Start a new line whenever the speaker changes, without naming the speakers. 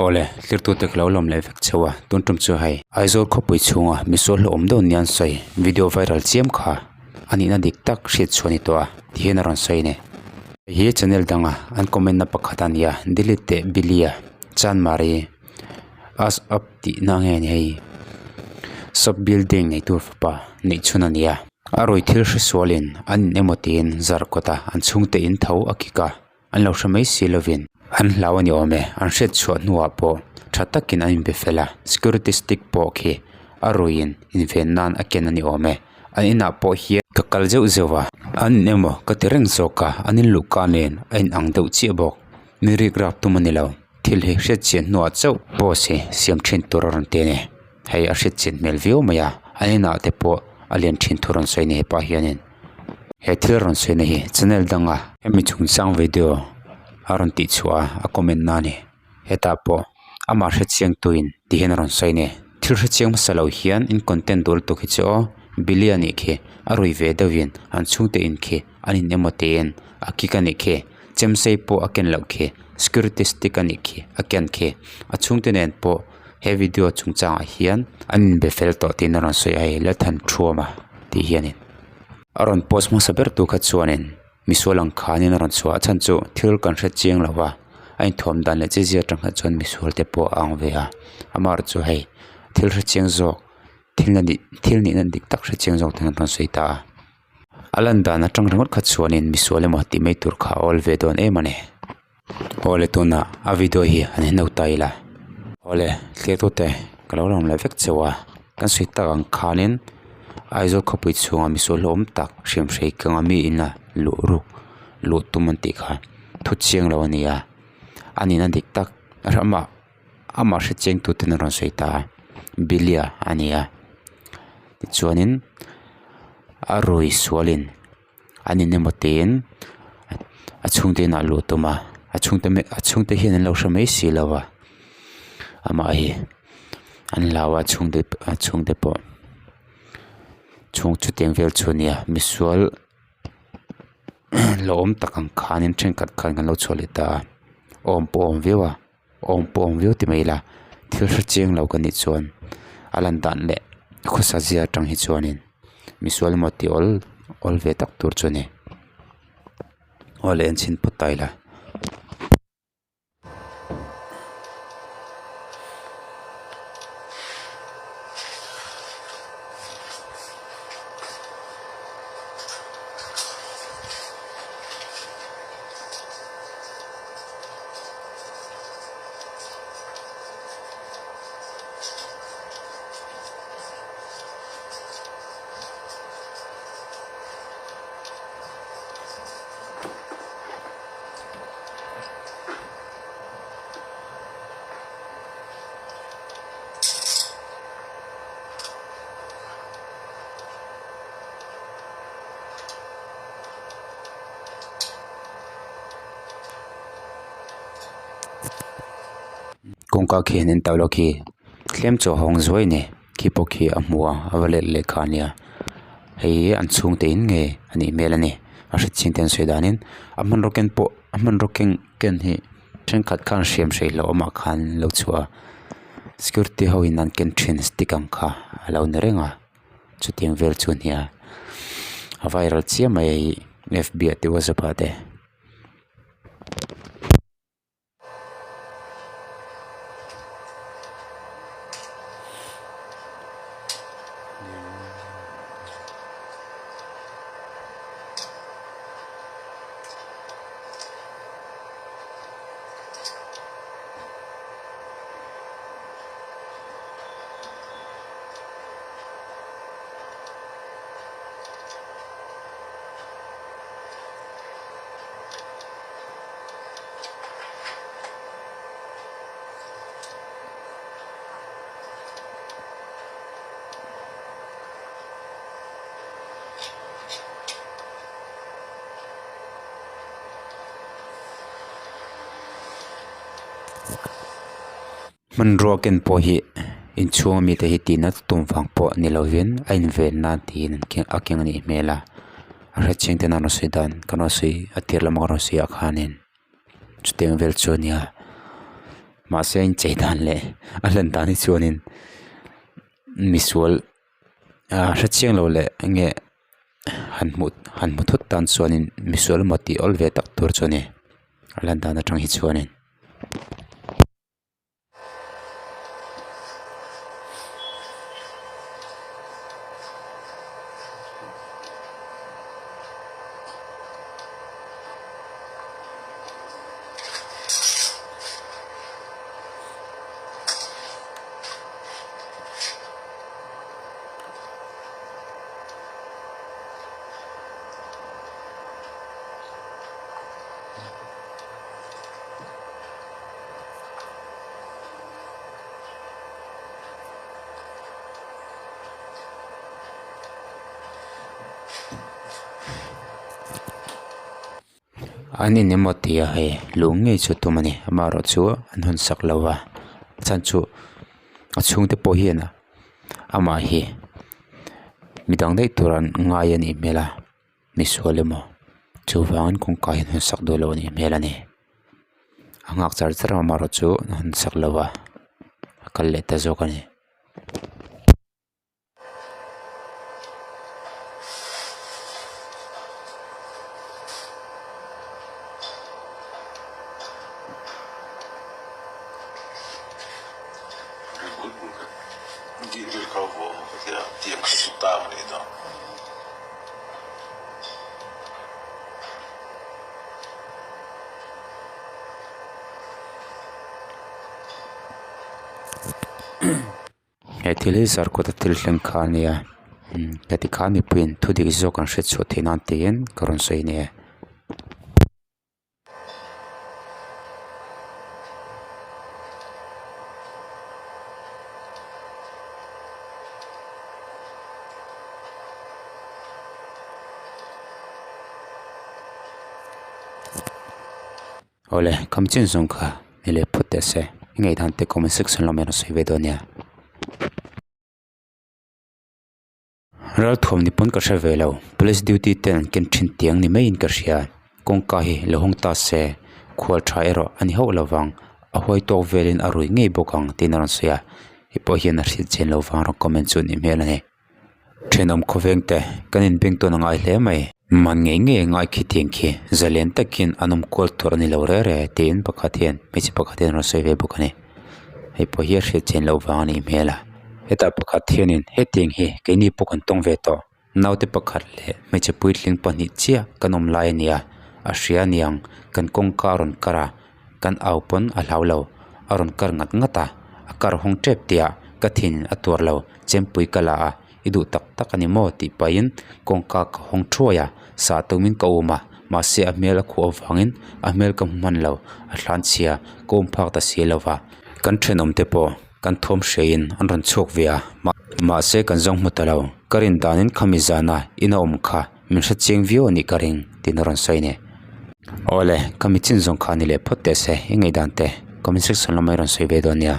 Awle, tlirtute ka lo lawm leh vek cheu a, tun tum chu hei. Aizawl khawpui chhunga misual hlauhawm deuh nia an sawi, video viral chiam kha a nihna dik tak hriat chhuah a ni tawh a, ti hian a rawn sawi a ni. Hei hi channel danga an comment na pakhat a ni a, delete teh Billy-a, Chanmari, Us up tihna nge ni hei, sub building neitu fapa neih chhun a ni a. A rawi thil hresualin an in emaw tiin zarkawt a, an chhungte in tho a kik a. An lo hre mai si lovin an hlau a ni awm e, an hriat chhuah hnuah pawh tha takin an inbe fel a, security stick pawh khi a ruiin inven nan a ken a ni awm e, an inah pawh hian ka kal zeuh zeuh a, an in emaw ka ti reng zawk a, an in luhka nen a in ang deuh chiah bawk, mi rik rap tum a ni lo, thil hi hriat chian hnuah chauh post hi siam thin tur a rawn ti a ni, hei a hriat chian hmel viau mai a, an inah te pawh a lian thin thu rawn sawi a ni hepa hianin. He thil rawn sawi na hi channel danga hemi chungchang video a rawn tih chhuah a a comment na a ni hetah pawh amah hrechiang tuin ti hian a rawn sawi a ni thil hrechiang hmasa lo hian in content duh lutuk hi chu aw Billy a nih khi a rui ve deuhin an chhungte in khi an in emaw tiin a kick a nih khi chemsei pawh a ken loh khi security stick a nih khi a ken khi a chhungte nen pawh he video chungchangah hian an inbe fel tawh tiin a rawn sawi a hei Lalthanthuama tih hianin. A rawn post hmasa ber tu kha chuanin misual ang khanin a rawn chhuah a chhan chu thil kan hre chiang lo va a inthuam dan leh chi zia atang kha chuan misual te pawh a ang ve a amaherawh chu hei thil hre chiang zawk thil na nih thil nihna dik tak hre chiang zawk ten an rawn sawi ta a a lan dan atang ringawt kha chuanin misual emaw tih mai tur kha a awl ve dawn em a ni. Awle tunah a video hi an en lo ta ila awle thliatute ka lo lang leh vek cheu a kan sawi tak ang khanin Aizawl khawpui chhunga misual hlawm tak hriamhrei kanga mi ina luh ruk luh tum an tih kha thu chiang lo a ni a a nihna dik tak ramah amah hrechiang tuten a rawn sawi ta a Billy-a a ni a tichuanin a rui sualin. An in emaw tiin a chhungte inah luh a tum a a chhungte a chhungte hian an lo hre mai si lo va amah hi an hlau a chhungte a chhungte pawh chhung chutiang vel chu a nia misual la awm tak ang khanin thenkhat khan kan lo chhuah leh ta a awm pawh a awm viau a. Awm pawh awm viau ti mai ila thil hre chiang lo ka nih chuan a lan dan leh khawsa zia atang hi chuanin misual emaw tih awl awl ve tak tur chu a ni aw le en chhin phawt ta ila. Kawngka khi an en tauh lo khi tlem chu a hawng zuai a ni khi pawh khi a hmu a a va let leh kha a nia hei hi an chhungte in ngei a nih hmel a ni a hretchhing te an sawi danin a hmanraw ken pawh a hmanraw keng ken hi thenkhat khan hriam hrei loh awmah khan an lo chhuah a security ho in an ken thin stick ang kha a lo ni reng a chutiang vel chu a ni a a viral chiam mai hei F B ah te whatsapp ah te. Hmanrua ken pawh hi inchhung ami te hi tihna tum vang pawh ni lovin a inven nan tiin a keng a nih hmel a a hretchhing ten a rawn sawi dan kan rawn sawi a tir lama kan rawn sawi ah khanin chutiang vel chu a ni a. Mahse a inchei dan leh a hlan dan hi chuanin misual ah hre chiang lo leh eng nge han hmuh han hmu thut tan chuanin misual emaw tih awl ve tak tur chu a ni a lan dan atang hi chuanin. An in emaw tia hei lung ngei chu tum a ni amaherawh chu an hawn sak lo va a chhan chu a chhungte pawh hian amah hi midang daih tur an ngai a nih hmel a misual emaw chuvangin kawngka hi an hawn sak duh lo a nih hmel a ni a nghak char char a amaherawh chu an hawn sak lo va a kal leh ta zawk a ni. He thil hi zarkawt a thil thleng kha a nia heti khan mipuiin thu dik zawk an hriat chhuah theih nan tiin ka rawn sawi a ni e. Awle kam chin zawng kha ni leh phawt teh se i ngaihdan te comment section lamah hian a sawi ve dawn nia. Ralthuam ni pawn ka hre ve lo police duty ten an ken thin tiang ni maiin ka hria kawngka hi lo hawng ta se khual tha erawh a ni hauh lo vang a huai tawk velin a rui ngei bawk ang tiin a rawn sawi a hei pawh hian a hriat chian loh vang rawn comment chu a nih hmel a ni. Thenawm khawveng te kan inbeng tawn a ngai hle mai. Man ngei ngei a ngai khi tiang khi zalen takin an awm kual tur a ni lo re re tiin pakhat hian hmeichhe pakhat hian a rawn sawi ve bawk a ni. Hei pawh hi a hriat chian loh vang a nih hmel a. Hetah pakhat hianin hetiang hi keini pawh kan tawng ve tawh. Naute pakhat leh hmeichhe puitling pahnih chiah kan awm lai a ni a, a hria aniang kan kawngka a rawn kar a, kan au pawn a hlau lo, a rawn kar ngat ngat a, a kar hawng tep tih ah ka thin a tuar lo, chempui ka la a, i duh tak tak a ni maw tih pahin kawngka ka hawng thuai a, sah tumin ka um a, mahse a hmel a khuh avangin a hmel ka hmu hman lo, a hlanchhia ka um phak ta si lo va, kan thenawm te pawh kan thawm hreiin an rawn chhuak ve a, mahse kan zawng hmu ta lo, ka rin danin khami zana in a awm kha min hre chiang viau a nih ka ring tiin a rawn sawi a ni. Awle, khami chin zawng kha ni leh phawt teh se, i ngaihdan te comment section lamah i rawn sawi ve dawn nia.